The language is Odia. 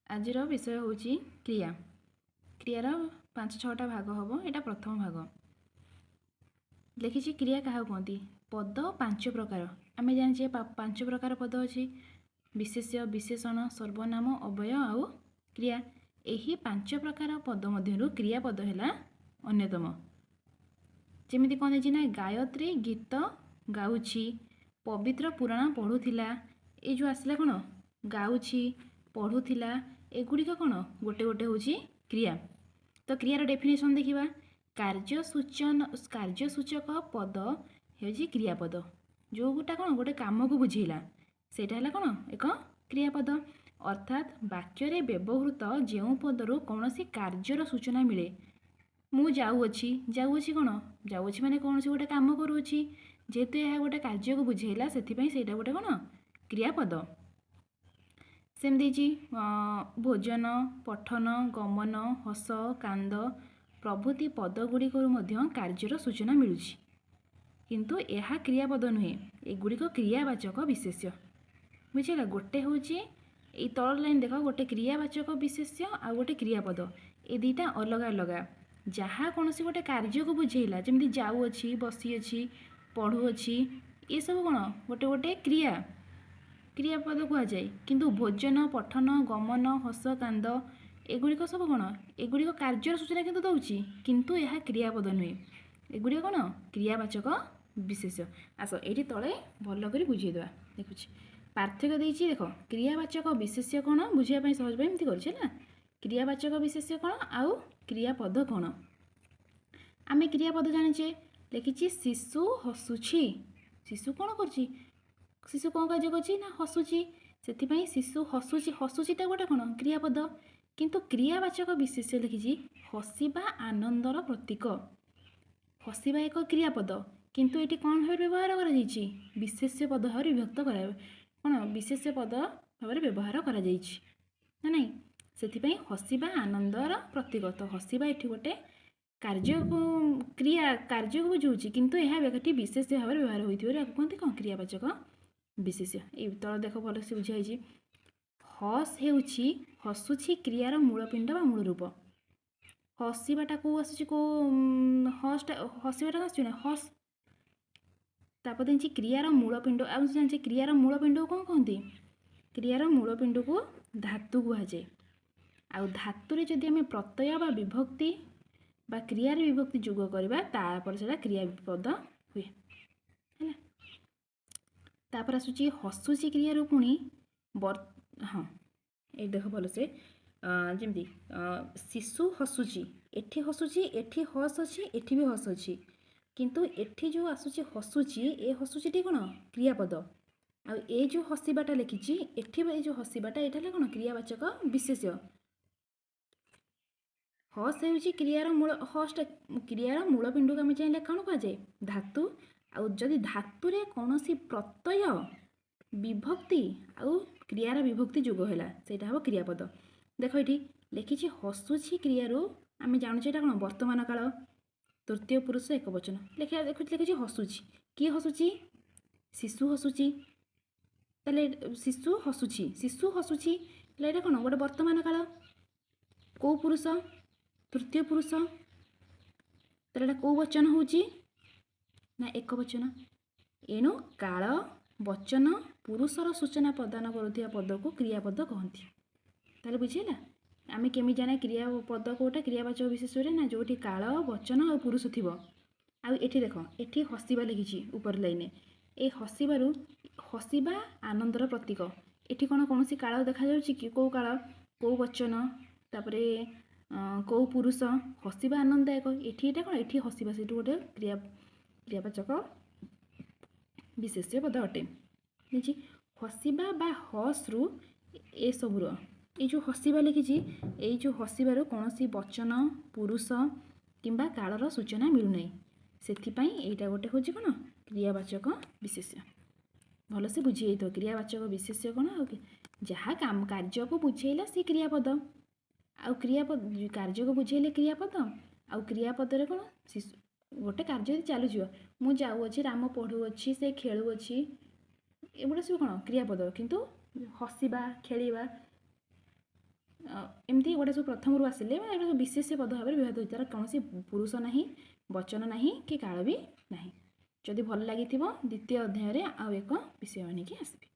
ଆଜିର ବିଷୟ ହେଉଛି କ୍ରିୟା। କ୍ରିୟାର 5 6ଟା ଭାଗ ହେବ, ଏଇଟା ପ୍ରଥମ ଭାଗ। ଲେଖିଛି କ୍ରିୟା କାହାକୁ କୁହନ୍ତି? ପଦ 5 ପ୍ରକାର। ଆମେ ଜାଣିଛେ 5 ପ୍ରକାର ପଦ ଅଛି: ବିଶେଷ୍ୟ, ବିଶେଷଣ, ସର୍ବନାମ, ଅବ୍ୟୟ ଆଉ କ୍ରିୟା। ଏହି 5 ପ୍ରକାର ପଦ ମଧ୍ୟରୁ କ୍ରିୟାପଦ ହେଲା ଅନ୍ୟତମ। ଯେମିତି କ'ଣ ହେଇଛି ନା, ଗାୟତ୍ରୀ ଗୀତ ଗାଉଛି, ପବିତ୍ର ପୁରାଣ ପଢ଼ୁଥିଲା। ଏଇ ଯେଉଁ ଆସିଲା କ'ଣ ଗାଉଛି, ପଢ଼ୁଥିଲା, ଏଗୁଡ଼ିକ କ'ଣ ଗୋଟେ ଗୋଟେ ହେଉଛି କ୍ରିୟା। ତ କ୍ରିୟାର ଡେଫିନେସନ୍ ଦେଖିବା। କାର୍ଯ୍ୟସୂଚକ ପଦ ହେଉଛି କ୍ରିୟାପଦ। ଯେଉଁଟା କ'ଣ ଗୋଟେ କାମକୁ ବୁଝେଇଲା, ସେଇଟା ହେଲା କ'ଣ ଏକ କ୍ରିୟାପଦ। ଅର୍ଥାତ୍ ବାକ୍ୟରେ ବ୍ୟବହୃତ ଯେଉଁ ପଦରୁ କୌଣସି କାର୍ଯ୍ୟର ସୂଚନା ମିଳେ। ମୁଁ ଯାଉଅଛି, ଯାଉଅଛି କ'ଣ? ଯାଉଅଛି ମାନେ କୌଣସି ଗୋଟେ କାମ କରୁଅଛି। ଯେହେତୁ ଏହା ଗୋଟେ କାର୍ଯ୍ୟକୁ ବୁଝେଇଲା, ସେଥିପାଇଁ ସେଇଟା ଗୋଟେ କ'ଣ କ୍ରିୟାପଦ। ସେମିତି ହେଇଛି ଭୋଜନ, ପଠନ, ଗମନ, ହସ, କାନ୍ଦ ପ୍ରଭୃତି ପଦ ଗୁଡ଼ିକରୁ ମଧ୍ୟ କାର୍ଯ୍ୟର ସୂଚନା ମିଳୁଛି, କିନ୍ତୁ ଏହା କ୍ରିୟାପଦ ନୁହେଁ। ଏଗୁଡ଼ିକ କ୍ରିୟାବାଚକ ବିଶେଷ୍ୟ। ବୁଝିଲା? ଗୋଟେ ହେଉଛି ଏଇ ତଳ ଲାଇନ୍ ଦେଖ, ଗୋଟେ କ୍ରିୟାବାଚକ ବିଶେଷ୍ୟ ଆଉ ଗୋଟେ କ୍ରିୟାପଦ। ଏ ଦୁଇଟା ଅଲଗା ଅଲଗା। ଯାହା କୌଣସି ଗୋଟେ କାର୍ଯ୍ୟକୁ ବୁଝେଇଲା, ଯେମିତି ଯାଉଅଛି, ବସିଅଛି, ପଢ଼ୁଅଛି, ଏସବୁ କ'ଣ ଗୋଟେ ଗୋଟେ କ୍ରିୟା, କ୍ରିୟାପଦ କୁହାଯାଏ। କିନ୍ତୁ ଭୋଜନ, ପଠନ, ଗମନ, ହସ, କାନ୍ଦ ଏଗୁଡ଼ିକ ସବୁ କ'ଣ? ଏଗୁଡ଼ିକ କାର୍ଯ୍ୟର ସୂଚନା କିନ୍ତୁ ଦେଉଛି, କିନ୍ତୁ ଏହା କ୍ରିୟାପଦ ନୁହେଁ। ଏଗୁଡ଼ିକ କ'ଣ କ୍ରିୟାବାଚକ ବିଶେଷ୍ୟ। ଆସ, ଏଇଠି ତଳେ ଭଲ କରି ବୁଝେଇଦେବା। ଦେଖୁଛି, ପାର୍ଥକ୍ୟ ଦେଇଛି ଦେଖ। କ୍ରିୟାବାଚକ ବିଶେଷ୍ୟ କ'ଣ ବୁଝିବା ପାଇଁ ସହଜ ପାଇଁ ଏମିତି କରିଛି ହେଲା। କ୍ରିୟାବାଚକ ବିଶେଷ୍ୟ କ'ଣ ଆଉ କ୍ରିୟାପଦ କ'ଣ? ଆମେ କ୍ରିୟାପଦ ଜାଣିଛେ। ଲେଖିଛି ଶିଶୁ ହସୁଛି। ଶିଶୁ କ'ଣ କରୁଛି? ଶିଶୁ କ'ଣ କାର୍ଯ୍ୟ କରୁଛି ନା ହସୁଛି। ସେଥିପାଇଁ ଶିଶୁ ହସୁଛି, ହସୁଛିଟା ଗୋଟେ କ'ଣ କ୍ରିୟାପଦ। କିନ୍ତୁ କ୍ରିୟାବାଚକ ବିଶେଷ୍ୟ ଲେଖିଛି ହସିବା ଆନନ୍ଦର ପ୍ରତୀକ। ହସିବା ଏକ କ୍ରିୟାପଦ, କିନ୍ତୁ ଏଠି କ'ଣ ଭାବରେ ବ୍ୟବହାର କରାଯାଇଛି? ବିଶେଷ୍ୟ ପଦ ଭାବରେ ବିଭକ୍ତ କରା କ'ଣ ବିଶେଷ୍ୟ ପଦ ଭାବରେ ବ୍ୟବହାର କରାଯାଇଛି ନା ନାହିଁ? ସେଥିପାଇଁ ହସିବା ଆନନ୍ଦର ପ୍ରତୀକ। ତ ହସିବା ଏଠି ଗୋଟେ କାର୍ଯ୍ୟକୁ, କ୍ରିୟା କାର୍ଯ୍ୟକୁ ବୁଝାଉଛି, କିନ୍ତୁ ଏହା ଏଠି ବିଶେଷ୍ୟ ଭାବରେ ବ୍ୟବହାର ହୋଇଥିବାରୁ ଏହାକୁ କୁହନ୍ତି କ'ଣ କ୍ରିୟାବାଚକ ବିଶେଷ୍ୟ। ଏଇ ତଳ ଦେଖ, ଭଲସେ ବୁଝା ହେଇଛି। ହସ୍ ହେଉଛି ହସୁଛି କ୍ରିୟାର ମୂଳପିଣ୍ଡ ବା ମୂଳ ରୂପ। ହସିବାଟା କେଉଁ ଆସୁଛି? କେଉଁ ହସ୍ଟା, ହସିବାଟା ଆସୁଛି ନା ହସ୍। ତାପରେ ଦେଇଛି କ୍ରିୟାର ମୂଳପିଣ୍ଡ। ଆଉ ଜାଣିଛେ କ୍ରିୟାର ମୂଳପିଣ୍ଡକୁ କ'ଣ କହନ୍ତି? କ୍ରିୟାର ମୂଳପିଣ୍ଡକୁ ଧାତୁ କୁହାଯାଏ। ଆଉ ଧାତୁରେ ଯଦି ଆମେ ପ୍ରତ୍ୟୟ ବା ବିଭକ୍ତି ବା କ୍ରିୟାର ବିଭକ୍ତି ଯୋଗ କରିବା, ତାପରେ ସେଇଟା କ୍ରିୟାପଦ ହୁଏ। ହେଲା? ତାପରେ ଆସୁଛି ହସୁଛି କ୍ରିୟାରୁ ପୁଣି ହଁ, ଏଇ ଦେଖ ଭଲସେ। ଯେମିତି ଶିଶୁ ହସୁଛି, ଏଠି ହସୁଛି, ଏଠି ହସ୍ ଅଛି, ଏଠି ବି ହସ୍ ଅଛି, କିନ୍ତୁ ଏଠି ଯେଉଁ ଆସୁଛି ହସୁଛି, ଏ ହସୁଛିଟି କ'ଣ କ୍ରିୟାପଦ। ଆଉ ଏ ଯେଉଁ ହସିବାଟା ଲେଖିଛି ଏଠି, ଏ ଯେଉଁ ହସିବାଟା, ଏଇଟା ହେଲା କ'ଣ କ୍ରିୟାବାଚକ ବିଶେଷ୍ୟ। ହସ୍ ହେଉଛି କ୍ରିୟାର ମୂଳ, ହସ୍ଟା କ୍ରିୟାର ମୂଳ ପିଣ୍ଡକୁ ଆମେ ଚାହିଁଲେ କ'ଣ କୁହାଯାଏ? ଧାତୁ। ଆଉ ଯଦି ଧାତୁରେ କୌଣସି ପ୍ରତ୍ୟୟ, ବିଭକ୍ତି ଆଉ କ୍ରିୟାର ବିଭକ୍ତି ଯୋଗ ହେଲା, ସେଇଟା ହେବ କ୍ରିୟାପଦ। ଦେଖ, ଏଠି ଲେଖିଛି ହସୁଛି କ୍ରିୟାରୁ ଆମେ ଜାଣୁଛେ ଏଇଟା କ'ଣ ବର୍ତ୍ତମାନ କାଳ, ତୃତୀୟ ପୁରୁଷ ଏକ ବଚନ। ଲେଖିବା ଦେଖୁଛି, ଲେଖିଛି ହସୁଛି। କିଏ ହସୁଛି? ଶିଶୁ ହସୁଛି। ତାହେଲେ ଶିଶୁ ହସୁଛି, ଶିଶୁ ହସୁଛି, ହେଲେ ଏଇଟା କ'ଣ ଗୋଟେ ବର୍ତ୍ତମାନ କାଳ। କେଉଁ ପୁରୁଷ? ତୃତୀୟ ପୁରୁଷ। ତାହେଲେ ଏଇଟା କେଉଁ ବଚନ ହେଉଛି ନା ଏକ ବଚନ। ଏଣୁ କାଳ, ବଚନ, ପୁରୁଷର ସୂଚନା ପ୍ରଦାନ କରୁଥିବା ପଦକୁ କ୍ରିୟାପଦ କହନ୍ତି। ତାହେଲେ ବୁଝିହେଲା ଆମେ କେମିତି ଜାଣିବା କ୍ରିୟାପଦ କେଉଁଟା କ୍ରିୟାବାଚକ ବିଶେଷ୍ୟରେ ନା ଯେଉଁଠି କାଳ, ବଚନ ଆଉ ପୁରୁଷ ଥିବ। ଆଉ ଏଠି ଦେଖ, ଏଠି ହସିବା ଲେଖିଛି ଉପର ଲାଇନରେ। ଏଇ ହସିବାରୁ ହସିବା ଆନନ୍ଦର ପ୍ରତୀକ। ଏଠି କ'ଣ କୌଣସି କାଳ ଦେଖାଯାଉଛି କି? କେଉଁ କାଳ, କେଉଁ ବଚନ, ତାପରେ କେଉଁ ପୁରୁଷ? ହସିବା ଆନନ୍ଦଦାୟକ। ଏଠି ଏଇଟା କ'ଣ? ଏଠି ହସିବା ସେଇଠୁ ଗୋଟେ କ୍ରିୟାବାଚକ ବିଶେଷ୍ୟ ପଦ ଅଟେ। ଲେଖିଛି ହସିବା ବା ହସ୍ରୁ ଏସବୁର, ଏଇ ଯେଉଁ ହସିବା ଲେଖିଛି, ଏଇ ଯେଉଁ ହସିବାରୁ କୌଣସି ବଚନ, ପୁରୁଷ କିମ୍ବା କାଳର ସୂଚନା ମିଳୁନାହିଁ। ସେଥିପାଇଁ ଏଇଟା ଗୋଟେ ହେଉଛି କ'ଣ କ୍ରିୟାବାଚକ ବିଶେଷ୍ୟ। ଭଲସେ ବୁଝି ଯାଇଥିବ କ୍ରିୟାବାଚକ ବିଶେଷ୍ୟ କ'ଣ। ଆଉ ଯାହା କାମ କାର୍ଯ୍ୟକୁ ବୁଝେଇଲା ସେ କ୍ରିୟାପଦ। ଆଉ କ୍ରିୟାପଦ କାର୍ଯ୍ୟକୁ ବୁଝେଇଲେ କ୍ରିୟାପଦ। ଆଉ କ୍ରିୟାପଦରେ କ'ଣ ଶିଶୁ ଗୋଟେ କାର୍ଯ୍ୟ ଯଦି ଚାଲୁଥିବ, ମୁଁ ଯାଉଅଛି, ରାମ ପଢ଼ୁଅଛି, ସେ ଖେଳୁଅଛି, ଏଗୁଡ଼ା ସବୁ କ'ଣ କ୍ରିୟାପଦ। କିନ୍ତୁ ହସିବା, ଖେଳିବା, ଏମିତି ଏଗୁଡ଼ା ସବୁ ପ୍ରଥମରୁ ଆସିଲେ ଏଗୁଡ଼ା ସବୁ ବିଶେଷ୍ୟ ପଦ ଭାବରେ ବ୍ୟବହୃତ ହୋଇଛି। ତାର କୌଣସି ପୁରୁଷ ନାହିଁ, ବଚନ ନାହିଁ କି କାଳ ବି ନାହିଁ। ଯଦି ଭଲ ଲାଗିଥିବ, ଦ୍ୱିତୀୟ ଅଧ୍ୟାୟରେ ଆଉ ଏକ ବିଷୟ ନେଇକି ଆସିବି।